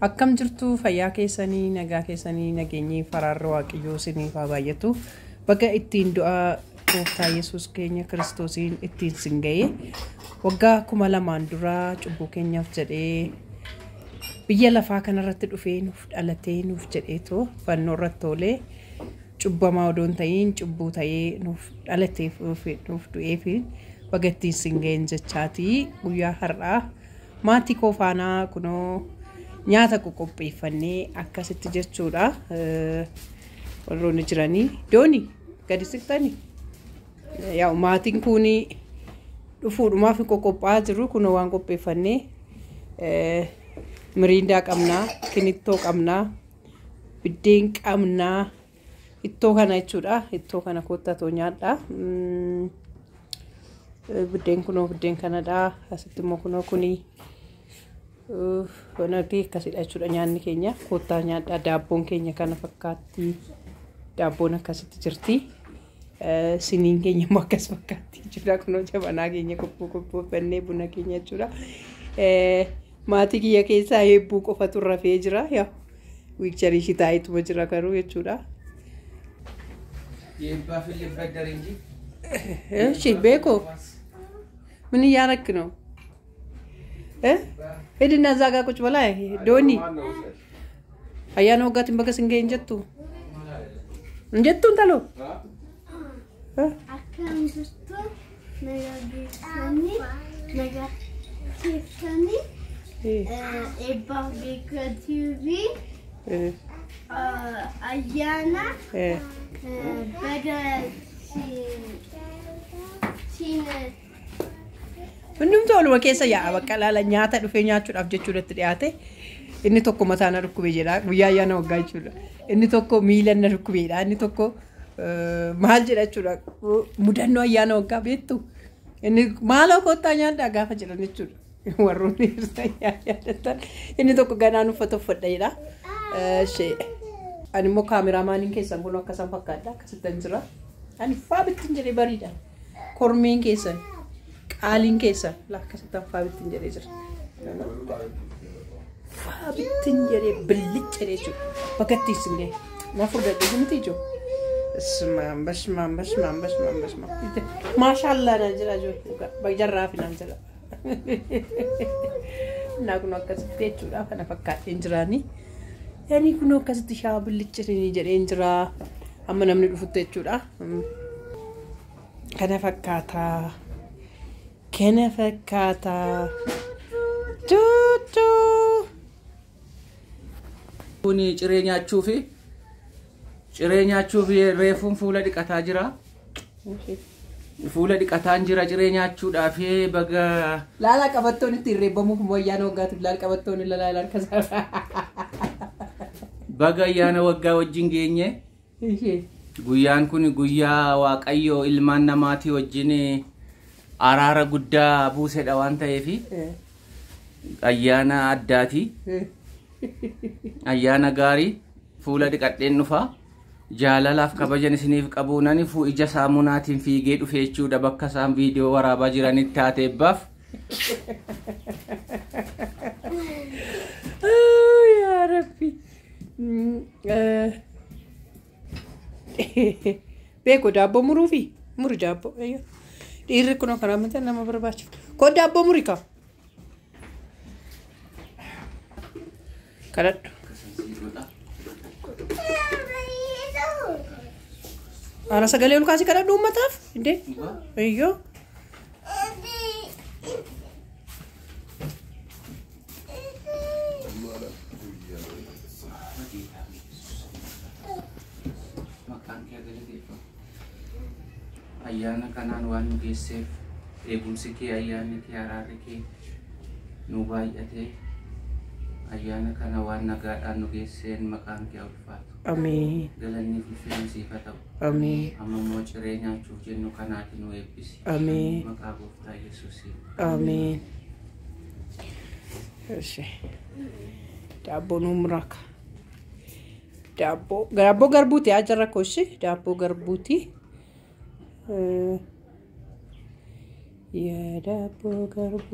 Akkam jirtu fayyaa keessanii nagaa keessanii nageenyi faraarra Waaqayyoo isiniif haa baay'atu. Baga ittiin du'a gooftaa Yesuus keenya Kiristoosiin ittiin sin ga'e. Waggaa 2000 dura cubbuu keenyaaf jedhee biyya lafaa kanarratti dhufee nuuf dhalatee nuuf jedheetoo fannoo irratti oolee cubbamaa odoo hin ta'iin cubbuu ta'ee nuuf dhalateef nuuf du'eef baga ittiin sin ga'een jechaatii guyyaa har'aa maatii koo faanaa kunoo nyaata qoqopheeffannee akkasitti jechuudha. Warroonni jiranii dooni gadi siqxanii yaa maatiin kun dhufuudhumaaf qoqophaa'aa jiru kunoo waan qopheeffannee miriindaa qabnaa, kinittoo qabnaa, biddeen qabnaa, ittoo kana jechuudha. Ittoo kana kottaa nyaadha. Biddeen kunoo biddeen kanadha. Asitti immoo kunoo kuni wanti akkasidha jechuudha nyaanni keenya. Kottaa nyaadha. Daabboon keenya kana fakkaatti. Daabboon akkasitti jirti. Siniin keenya immoo akkas fakkaatti jechuudha. Kunoo jabanaa keenya qopheeffannee buna keenya jechuudha. Maatii kiyya keessaa heebbuu qofatu rafee jira. Yaa wiikcharii ishii taa'eetuma jira garuu jechuudha. እሺ ቤኮ ምን እያረክ ነው? ሂድና እዛ ጋ ቁጭ በላ ዶኒ ayyaana waggaatiin baga sin ga'e hin jettu hin jettu intalo Akkam jirtu nagaa geessanii nagaa keessanii eebbaaf beekatii fi ayyaana baga siin Hundumtuu oluma keessa yaa'a bakka laala nyaata dhufee nyaachuudhaaf jechuudhatti dhiyaate. Inni tokko mataa na dhukkube jedha guyyaa ayyaana waggaa jechuudha. Inni tokko miila na dhukkubeedha. Inni tokko maal jedha jechuudha mudannoo ayyaana waggaa beektu. Inni maaloo kottaa nyaadhaa gaafa jedhan jechuudha. Warroonni yaadatan inni tokko ganaan uffata uffadha jedha. Ani immoo kaameraamaaniin keessan kun akkasaan fakkaadha akkasittan jira. Ani faa bittin jedhee bariidha. Kormeen keessan qaaliin keessan akkasittan faa bittin jedhee jira. Faa bittin jedhee billic jedhee jechuudha. Bakka ittiin sin ga'e. Na furdadhe miti ijoo. Basmaan basmaan basmaan basmaan basmaan. Maashaallah naan jedha ijoollee. Jarraa fi naan jedha. Naa kun akkasitti jechuudha kana fakkaatteen jiraanii. Yani kun akkasitti shaa billichitanii jedheen jira. Amma namni dhufutti jechuudha. Kana fakkaataa. Kana fakkaataa. Tuutuu. Kun ciree nyaachuufi reefuun fuula dhiqataa jira. Fuula dhiqataan jira ciree nyaachuudhaaf baga. Laala qabattoon ittiin reebbamuuf ayyaana waggaatiif laala qabattoon laala harka isaa. Baga ayyaana waggaa wajjin geenye. Guyyaan kun guyyaa Waaqayyoo ilmaan namaatii wajjin araara guddaa buusedha waan ta'eef ayyaana addaati. Ayyaana gaarii fuula dhiqadheen dhufa. Jaalalaaf kabajan isiniif qabu nani ija saamunaatiin fiigee dhufe jechuudha bakka isaan viidiyoo waraabaa jiranitti taateebbaaf. Yaa Rabbi. Beeko daabboo muruufi muri daabboo dhiirri kun karaa mataa nama barbaachiftu koo daabboo muri kaa kadhadhu. Haala sagalee ol kaasii kadhadhu uummataaf indee iyyoo. Ayyaana kanaan waan nu geesseef eegumsi kee ayyaanni kee araarri kee nu baay'atee ayyaana kana waan nagaadhaan nu geesseen maqaan kee ulfaatu. Ameen. Galanni ulfinni siif haa ta'u. Ameen. Amma immoo ciree nyaachuuf jennu kanaati nu eebbisi. Ameen. Maqaa gooftaa Yesuusiin. Ameen. Eshi. Daabboo nu muraka. Daabboo garbuuti haa jarra koshi daabboo garbuuti. የዳቦ ገርቡ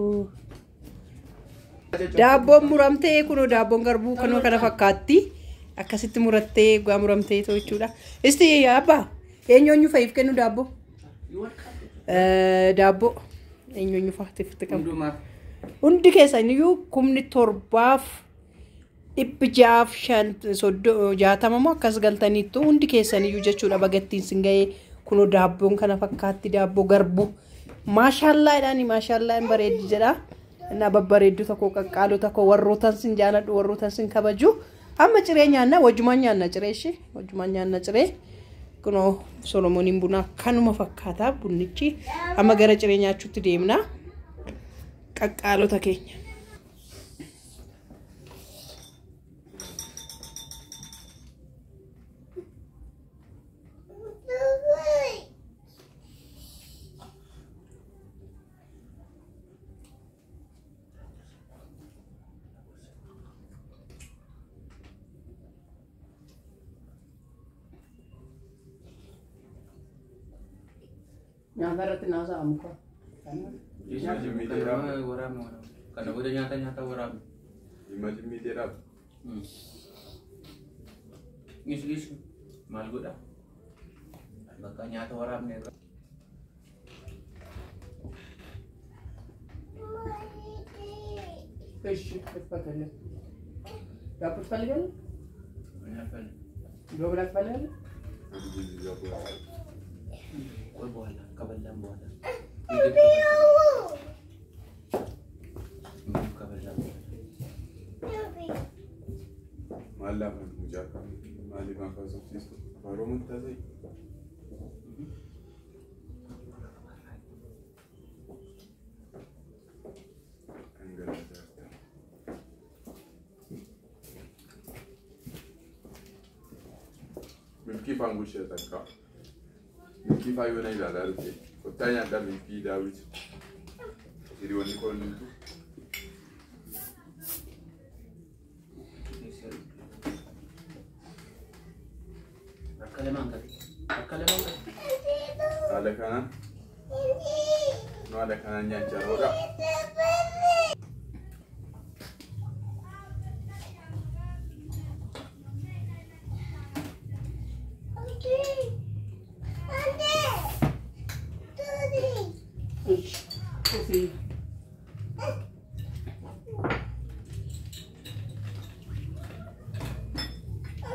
Daabboon muramtee kunoo daabboon garbuu kanoo kana fakkaatti. Akkasitti murattee gaa muramtee ta'u jechuudha. Isti abbaa eenyu fa'iif kennu daabboo? Daabboo eenyu fa'aatiif itti qabu? Hundi keessaniyyuu 7660 moo akkas galtaniittu hundi keessaniyyuu jechuudha bagattiin sin ga'ee kunoo daabboon kana fakkaatti daabboo garbuu. Maashaallaa jedhaani maashaallaa hin bareeddi jedha. Innaa babbareedduu tokko qaqqaaloo tokko warrootan sin jaaladhu warrootan sin kabaju. Amma ciree nyaanna wajjumaan nyaanna ciree ishee wajjumaan nyaanna ciree. Kunoo Solomoniin buna kanuma fakkaata bunnichi amma gara ciree nyaachuutti deemna. Qaqqaalota keenya. Nyaata irratti naasa'amu koo. Kana booda nyaata nyaata waraabu. Gis maal godha? Bakka nyaata waraabne irra. Ishi ትፈልጋለህ? ዳቦ ትፈልጋለህ? ዶሮ ብላ ትፈልጋለህ? ቆይ በኋላ ከበላን በኋላ ከበላን Milkii faangushee takka. Milkii faayyoon ilaalaa jirti. Kottaa nyaadhaa milkii daawwiti. Hiriyoonni koonnitu. Akka lamaan qabi. Akka lamaan qabi. Haala kanaan. Nu haala kanaan nyaachaa jirra.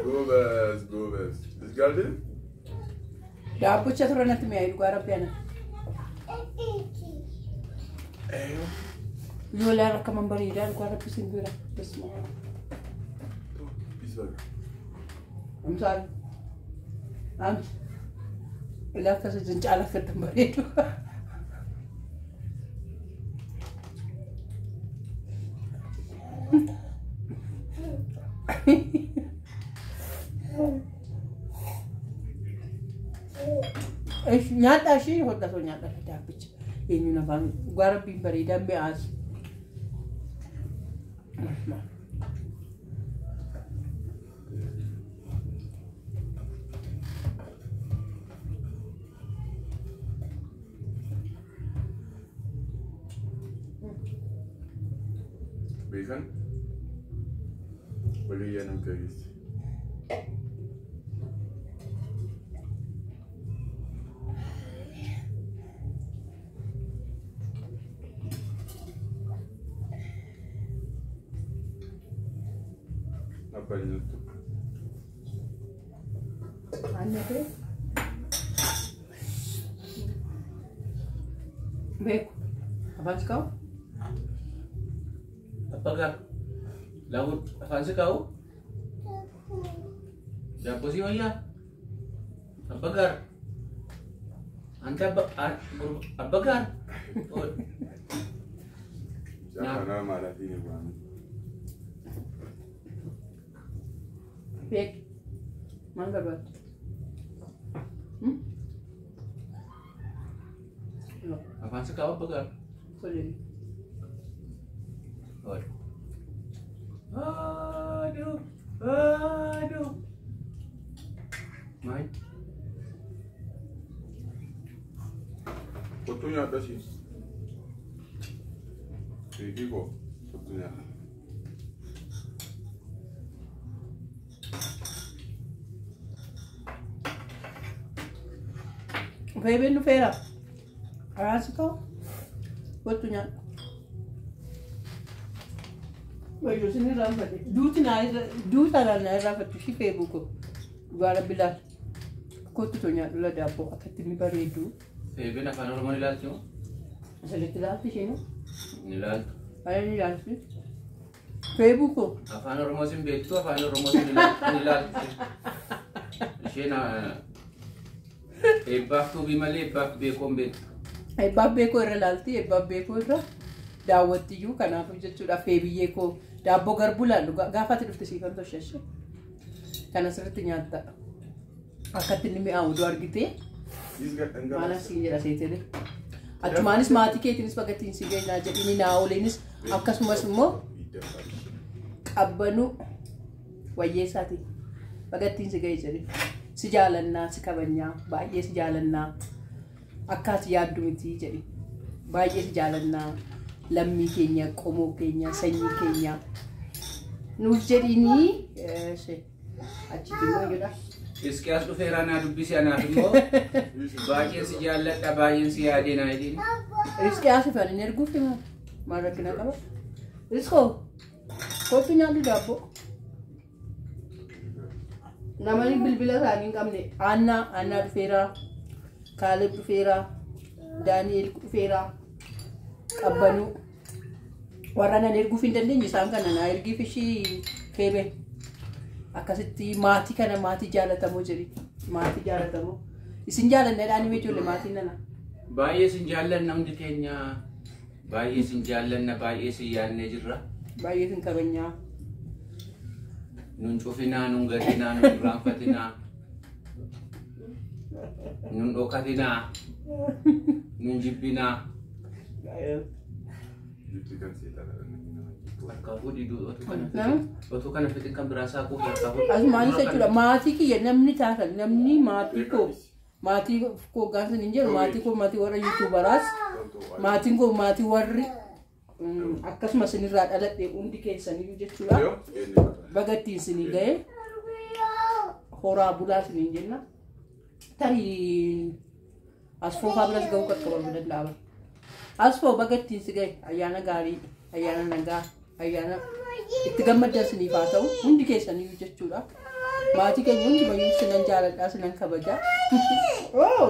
ጎበዝ ጎበዝ። ልትጋርድ Daabbicha ture natti mi'aayi dhugaa rabbi ana. Ijoolleen akka man bareedaa dhugaa rabbi sin bira. Bisma. Amsaal. Ams. Ilaa akkasii caala akkatti hin bareedu. Nyaadhaa ishee hodhatoo nyaadhaa daabbicha. Eenyuun afaan dhugaa rabbiin bareedaa mi'aas. Beekan walii nu geesse. Beeku. Afaan si kaa'u? Abbaa laawun afaan si kaa'u? Daabboo si wayyaa? Abbaa gaar. Anta abbaa gaar. Jaakana maalatiin waan. Beek. Maal barbaaddu? Afaan si kaa'u abbaa gaar. Tole. Aduh, aduh. Main. Kottu nyaadha si. Beekii koo kottu nyaadha. Feebeen dhufeera. Araasi koo kottu nyaadhu. Wayyo isin irraanfate. Duuti naa irra duuta naa irraanfattu ishii feebuu koo. Dhugaa rabbi laal. Kottu too nyaadhu la daabboo akkatti inni bareedu. Feebeen afaan Oromoo ni ilaalti moo? Asirratti ilaalti isheen. Ni ilaaltu. Baay'ee ni ilaalti. Feebuu koo. Afaan Oromoo sin beektu, afaan Oromoo sin ilaaltu. Isheen eebbaaf tuubii malee eebbaaf beekoo hin beektu. Eebbaaf beekoo irra ilaalti, eebbaaf beekoo irra daawwattiyyuu kanaaf jechuudha feebiyyee koo daabboo garbuu laallu gaafa ati dhufte siifan toshashe. Kan asirratti nyaatta. Akkatti inni mi'aawu doo argitee maal asiin jedha seetele. Achumaanis maatii keetiinis bakka ittiin si geenyaa jedhini naa oliinis akkasumas immoo qabbanuu wayyeessaati. Bakka ittiin si ga'e jedhi. Si jaalannaa, si kabajnaa, baay'ee si jaalannaa. Akka ati yaaddu miti jedhi. Baay'ee si jaalannaa. Lammii keenya, qomoo keenya, sanyii keenya. Nuuf jedhinii achitti immoo jedha. Hisqiyaas dhufeera naa dubbisi anaaf immoo baay'een si jaalladha baay'een si yaadee naa jedhiin. Hisqiyaas ifaan hin erguuf himaa. Maal rakkina qaba? Hisqoo kottu nyaadhu daabboo. Namni bilbila isaanii hin qabne Annaa Annaa dhufeera, Kaaleb dhufeera, Daani'el dhufeera, qabbanuu. Warra nan erguuf hin dandeenye isaan kana naa ergiif ishii feebe. Akkasitti maatii kana maatii jaalatamoo jedhi. Maatii jaalatamoo. Isin jaalanneedhaan himee ijoollee maatiin nana. Baay'ee sin jaallanna hundi keenya. Baay'ee sin jaallanna baay'ee sin yaadnee jirra. Baay'ee isin kabajnaa. Nun cufinaa, nun gatinaa, nun irraanfatinaa. Nun dhokatinaa. Nun jibbinaa. Harkaa fuudhii otuu kana fixin. Otuu kana fixin kan biraa saaquu fi harkaa fuudhii. Asumaanis jechuudha maatii kiyya namni taatan namni maatii koo gaafa hin jedhu maatii koo maatii warra yuutuubaraas maatiin koo maatii warri akkasumas isinirraa dhaladhe hundi keessaniyyuu jechuudha. Baga ittiin isinii ga'e horaa bulaa isiniin jenna. Tarii asfoofaa biras ga'uu qaqqabamuu danda'ama. Asfoo baga ittiin si ga'e ayyaana gaarii, ayyaana nagaa, ayyaana itti gammaddan isiniif haa ta'u hundi keessaniyyuu jechuudha. Maatii keenya hundumayyuu sinan jaaladhaa sinan kabajaa. Oh!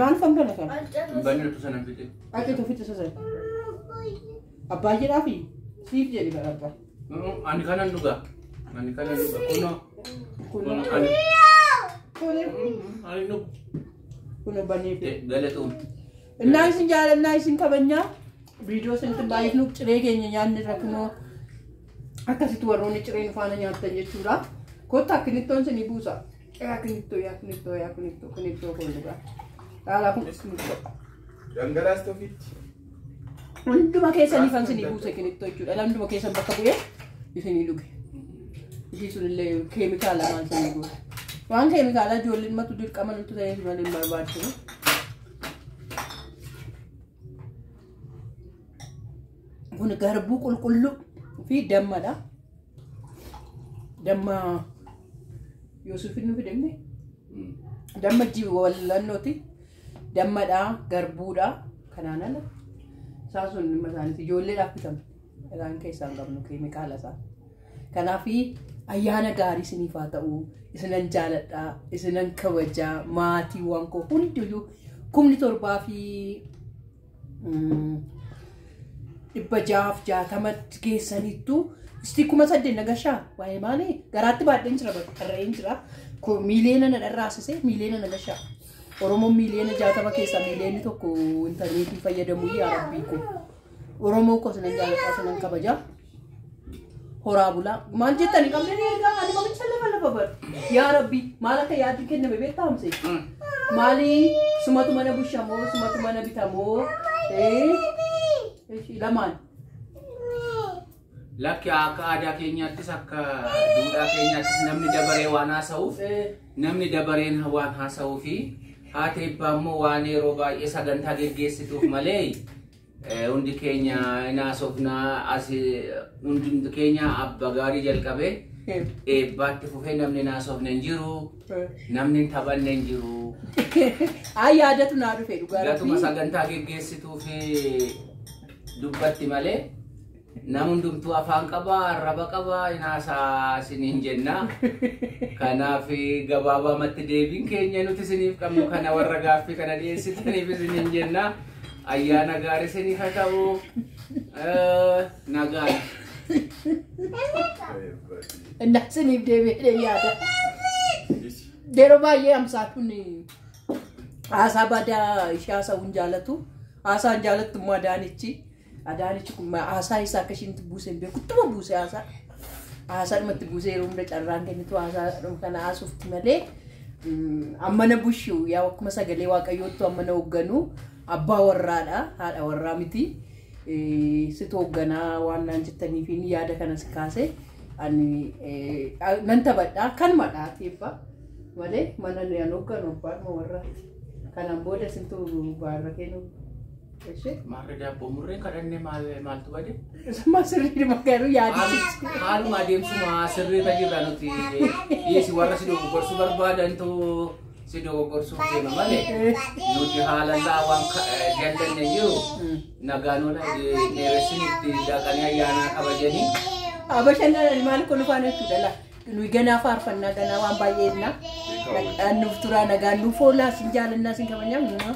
Maal fan kana kana? Hin banne otuu sana hin fixin. Akka itti ofitti sasan. Abbaa jedhaa fi siif jedhi bara abbaa. Ani kanan dhuga. Ani kanan dhuga. Kunoo. Kunoo. Ani. Tole. Ani dhugu. Kunoo banee fi. Galatoom. Innaa isin jaalannaa isin kabajnaa. Viidiyoo isinitti baay'ifnu ciree keenya nyaanni irra kunoo akkasitti warroonni ciree nu faana nyaattan jechuudha. Kottaa kinittoon isinii buusa. Yaa kinittoo yaa kinittoo yaa kinittoo kinittoo kun dhugaa. Dhaalaa kun kinittoo. Dhangalaasta ofitti. Hunduma keessaniif an isinii buuse kinittoo jechuudha. Hunduma keessan bakka bu'ee isinii dhuge. Ishii sunillee keemikaala maal isinii buuse. Waan keemikaalaa ijoolleen matu dirqama nutti ta'eef malee hin barbaachisu. Kun garbuu qulqulluu fi dammadha. Damma Yoosufin nu fidenne. Damma wallannooti. Dammadha, garbuudha. Kanaan ala. Isaan sun dhimma isaaniiti. Ijoolleedhaaf bitame. Isaan keessaa hin qabnu keemikaala isaa. Kanaaf ayyaana gaarii isiniif haa ta'u. Isinan jaaladha. Isinan kabajaa. Maatiiwwan koo hundiyyuu 7660 keessanittu isti 8000 nagashaa waa'ee maali garaatti baadheen jira bakka qarreen jira miiliyoona na dharraasise miiliyoona nagashaa Oromoon miiliyoona 60 keessaa miiliyoonni 1 intarneetii fayyadamu yaa rabbii koo Oromoo koo sinan jaaladhaa sinan kabajaa horaa bulaa maal jettanii qabne ni egaa ani mamicha lafa lafa bar yaa rabbii maal akka yaadni kenname beektaa hamsee maali sumatu mana bushamoo sumatu mana bitamoo lamaan. Lakki akka aadaa keenyaattis akka duudhaa keenyaattis namni dabaree waan haasa'uuf namni dabareen waan haasa'uu fi haati eebbaa immoo waan yeroo baay'ee sagantaa geggeessituuf malee hundi keenya hin haasofnaa as hundi keenya abba gaarii jalqabee Eebbaatti fufee namni naasofne hin jiru. Namni hin taphanne hin jiru. Ay, yaadatu naa dhufe dhugaa Gatuma rabbii. sagantaa geggeessituu fi dubbatti malee nama hundumtuu afaan qaba, arraba qaba, naasaa isiniin jenna. Kanaaf gabaabamatti deebiin keenya nuti isiniif qabnu kana warra gaaffii kana dhiyeessitaniif isiniin jenna. Ayyaana gaarii isiniif haa ta'u. Nagaan. Innaa isiniif deebi'ee yaada. Yeroo baay'ee amsaaluun haasaa badaa ishee haasa'uu hin jaalatu. Haasaa hin jaalattu immoo Adaanichi. Adaanichi kun haasaa isaa akka isheen buuse hin beeku. Ittuma buuse haasaa. Haasaa dhumatti buuse yeroo hunda carraan kennitu haasaa kana haasofti malee. Ammana bushu yaa akkuma sagalee waaqayyootti ammana hoogganu abbaa warraadha, haadha warraa miti. Situ hoogganaa waan naan jettaniif inni yaada kanas kaase ani nan taphadha kanumadha teepha malee mana an hoogganu abbaadhuma warraati. Kanaan booda sintu baarra kennu. Ishee Maarri daabboo murreen kadhannee maal maaltu bade? Sama sirriidhuma garuu yaadichi. Haaluma adeemsuma sirriirra jirra nuti dhiyeessi warra si dogoggorsuu barbaadantu si dogoggorsuuf deema malee nuti haalalaa waan jallanne jiru nagaan oola dheeressin itti dhaqanii ayyaana kabajanii. Bashannanani maal kun faana jechuudha laa. Nuyi ganaa faarfannaa ganaa waan baay'ee jenna. Nagaan nuuf turaa, nagaan nuuf oolaa, sin jaalannaa, sin kabajnaa.